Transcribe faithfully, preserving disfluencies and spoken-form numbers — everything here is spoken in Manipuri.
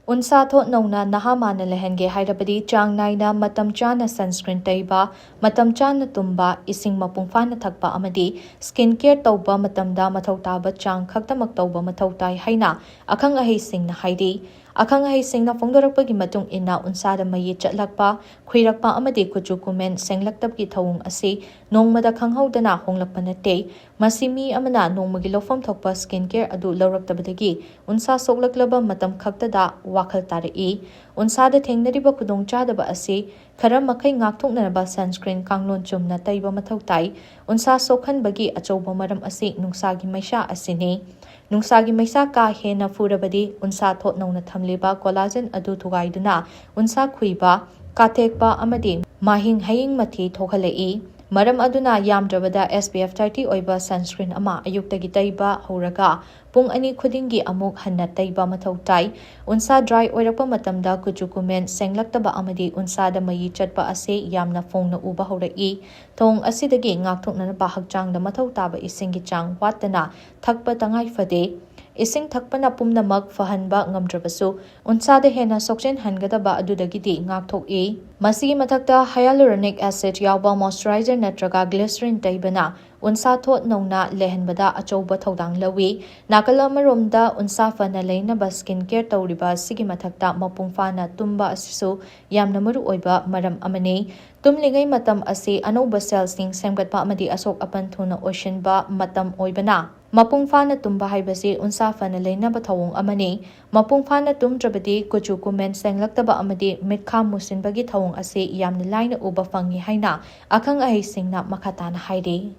ꯎꯟꯁꯥ ꯊꯣꯠ ꯅꯧꯅ ꯅꯍꯥ ꯃꯥꯟꯅ ꯂꯩꯍꯟꯒꯦ ꯍꯥꯏꯔꯕꯗꯤ ꯆꯥꯡ ꯅꯥꯏꯅ ꯃꯇꯝ ꯆꯥꯅ sunscreen ꯇꯩꯕ, ꯃꯇꯝ ꯆꯥꯅ ꯇꯨꯝꯕ, ꯏꯁꯤꯡ ꯃꯄꯨꯡ ꯐꯥꯅ ꯊꯛꯄ ꯑꯃꯗꯤ skin care ꯇꯧꯕ ꯃꯇꯝꯗ ꯃꯊꯧ ꯇꯥꯕ ꯆꯥꯡ ꯈꯛꯇꯃꯛ ꯇꯧꯕ ꯃꯊꯧ ꯇꯥꯏ ꯍꯥꯏꯅ ꯑꯈꯪ ꯑꯍꯩꯁꯤꯡꯅ ꯍꯥꯏꯔꯤ꯫ ꯑꯈꯪ ꯑꯍꯩꯁꯤꯡꯅ ꯐꯣꯡꯗꯣꯔꯛꯄꯒꯤ ꯃꯇꯨꯡ ꯏꯟꯅ ꯎꯟꯁꯥꯗ ꯃꯌꯦ ꯆꯠꯂꯛꯄ, ꯈꯨꯏꯔꯛꯄ ꯑꯃꯗꯤ ꯀꯨꯆꯨ ꯀꯨꯃꯦꯟ ꯁꯦꯡꯂꯛꯇꯕꯒꯤ ꯊꯧꯑꯣꯡ ꯑꯁꯤ ꯅꯣꯡꯃꯗ ꯈꯪꯍꯧꯗꯅ ꯍꯣꯡꯂꯛꯄ ꯅꯠꯇꯦ꯫ ꯃꯁꯤ ꯃꯤ ꯑꯃꯅ ꯅꯣꯡꯃꯒꯤ ꯂꯧꯐꯝ ꯊꯣꯛꯄ skin care ꯑꯗꯨ ꯂꯧꯔꯛꯇꯕꯗꯒꯤ ꯎꯟꯁꯥ ꯁꯣꯛꯂꯛꯂꯕ ꯃꯇꯝ ꯈꯛꯇꯗ ꯋꯥꯈꯜ ꯇꯥꯔꯛꯏ꯫ ꯎꯟꯁꯥꯗ ꯊꯦꯡꯅꯔꯤꯕ ꯈꯨꯗꯣꯡꯆꯥꯗꯕ ꯑꯁꯤ ꯈꯔ ꯃꯈꯩ ꯉꯥꯛꯊꯣꯛꯅꯅꯕ sunscreen ꯀꯥꯡꯂꯣꯟ ꯆꯨꯝꯅ ꯇꯩꯕ ꯃꯊꯧ ꯇꯥꯏ꯫ ꯎꯟꯁꯥ ꯁꯣꯛꯍꯟꯕꯒꯤ ꯑꯆꯧꯕ ꯃꯔꯝ ꯑꯁꯤ ꯅꯨꯡꯁꯥꯒꯤ ꯃꯩꯁꯥ ꯑꯁꯤꯅꯤ꯫ ꯅꯨꯡꯁꯥꯒꯤ ꯃꯩꯁꯥ ꯀꯥ ꯍꯦꯟꯅ ꯐꯨꯔꯕꯗꯤ ꯎꯟꯁꯥ ꯊꯣꯠ ꯅꯧꯅ ꯊꯝꯂꯤꯕ collagen ꯑꯗꯨ ꯊꯨꯒꯥꯏꯗꯨꯅ ꯎꯟꯁꯥ ꯈꯨꯏꯕ, ꯀꯥꯊꯦꯛꯄ ꯑꯃꯗꯤ ꯃꯍꯤꯡ ꯍꯌꯤꯡ ꯃꯊꯤ ꯊꯣꯛꯍꯜꯂꯛꯏ꯫ ꯃꯔꯝ ꯑꯗꯨꯅ ꯌꯥꯝꯗ꯭ꯔꯕꯗ S P F thirty ꯑꯣꯏꯕ sunscreen ꯑꯃ ꯑꯌꯨꯛꯇꯒꯤ ꯇꯩꯕ ꯍꯧꯔꯒ ꯄꯨꯡ ꯑꯅꯤ ꯈꯨꯗꯤꯡꯒꯤ ꯑꯃꯨꯛ ꯍꯟꯅ ꯇꯩꯕ ꯃꯊꯧ ꯇꯥꯏ꯫ ꯎꯟꯁꯥ dry ꯑꯣꯏꯔꯛꯄ ꯃꯇꯝꯗ ꯀꯨꯆꯨ ꯀꯨꯃꯦꯟ ꯁꯦꯡꯂꯛꯇꯕ ꯑꯃꯗꯤ ꯎꯟꯁꯥꯗ ꯃꯌꯤ ꯆꯠꯄ ꯑꯁꯤ ꯌꯥꯝꯅ ꯐꯣꯡꯅ ꯎꯕ ꯍꯧꯔꯛꯏ꯫ ꯊꯧꯑꯣꯡ ꯑꯁꯤꯗꯒꯤ ꯉꯥꯛꯊꯣꯛꯅꯅꯕ ꯍꯛꯆꯥꯡꯗ ꯃꯊꯧ ꯇꯥꯕ ꯏꯁꯤꯡꯒꯤ ꯆꯥꯡ ꯋꯥꯠꯇꯅ ꯊꯛꯄ ꯇꯉꯥꯏ ꯐꯗꯦ꯫ ꯏꯁꯤꯡ ꯊꯛꯄꯅ ꯄꯨꯝꯅꯃꯛ ꯐꯍꯟꯕ ꯉꯝꯗ꯭ꯔꯕꯁꯨ, ꯎꯟꯁꯥꯗ ꯍꯦꯟꯅ ꯁꯣꯛꯆꯤꯟꯍꯟꯒꯗꯕ ꯑꯗꯨꯗꯒꯤꯗꯤ ꯉꯥꯛꯊꯣꯛꯏ꯫ ꯃꯁꯤꯒꯤ ꯃꯊꯛꯇ hyaluronic acid ꯌꯥꯎꯕ moisturizer ꯅꯠꯇ꯭ꯔꯒ glycerin ꯇꯩꯕꯅ ꯎꯟꯁꯥ ꯊꯣꯠ ꯅꯧꯅ ꯂꯩꯍꯟꯕꯗ ꯑꯆꯧꯕ ꯊꯧꯗꯥꯡ ꯂꯧꯏ꯫ ꯅꯥꯀꯜ ꯑꯃꯔꯣꯝꯗ, ꯎꯟꯁꯥ ꯐꯅ ꯂꯩꯅꯕ skin care ꯇꯧꯔꯤꯕ ꯑꯁꯤꯒꯤ ꯃꯊꯛꯇ ꯃꯄꯨꯡ ꯐꯥꯅ ꯇꯨꯝꯕ ꯑꯁꯤꯁꯨ ꯌꯥꯝꯅ ꯃꯔꯨꯑꯣꯏꯕ ꯃꯔꯝ ꯑꯃꯅꯤ꯫ ꯇꯨꯝꯂꯤꯉꯩ ꯃꯇꯝ ꯑꯁꯤ ꯑꯅꯧꯕ cellꯁꯤꯡ ꯁꯦꯝꯒꯠꯄ ꯑꯃꯗꯤ ꯑꯁꯣꯛ ꯑꯄꯟ ꯊꯨꯅ ꯑꯣꯏꯁꯤꯟꯕ ꯃꯇꯝ ꯑꯣꯏꯕꯅ, ꯃꯄꯨꯡ ꯐꯥꯅ ꯇꯨꯝꯕ ꯍꯥꯏꯕꯁꯤ ꯎꯟꯁꯥ ꯐꯅ ꯂꯩꯅꯕ ꯊꯧꯑꯣꯡ ꯑꯃꯅꯤ꯫ ꯃꯄꯨꯡ ꯐꯥꯅ ꯇꯨꯝꯗ꯭ꯔꯕꯗꯤ ꯀꯨꯆꯨ ꯀꯨꯃꯦꯟ ꯁꯦꯡꯂꯛꯇꯕ ꯑꯃꯗꯤ ꯃꯤꯠꯈꯥ ꯃꯨꯁꯤꯟꯕꯒꯤ ꯊꯧꯑꯣꯡ ꯑꯁꯤ ꯌꯥꯝꯅ ꯂꯥꯏꯅ ꯎꯕ ꯐꯪꯏ ꯍꯥꯏꯅ ꯑꯈꯪ ꯑꯍꯩꯁꯤꯡꯅ ꯃꯈꯥ ꯇꯥꯅ ꯍꯥꯏꯔꯤ꯫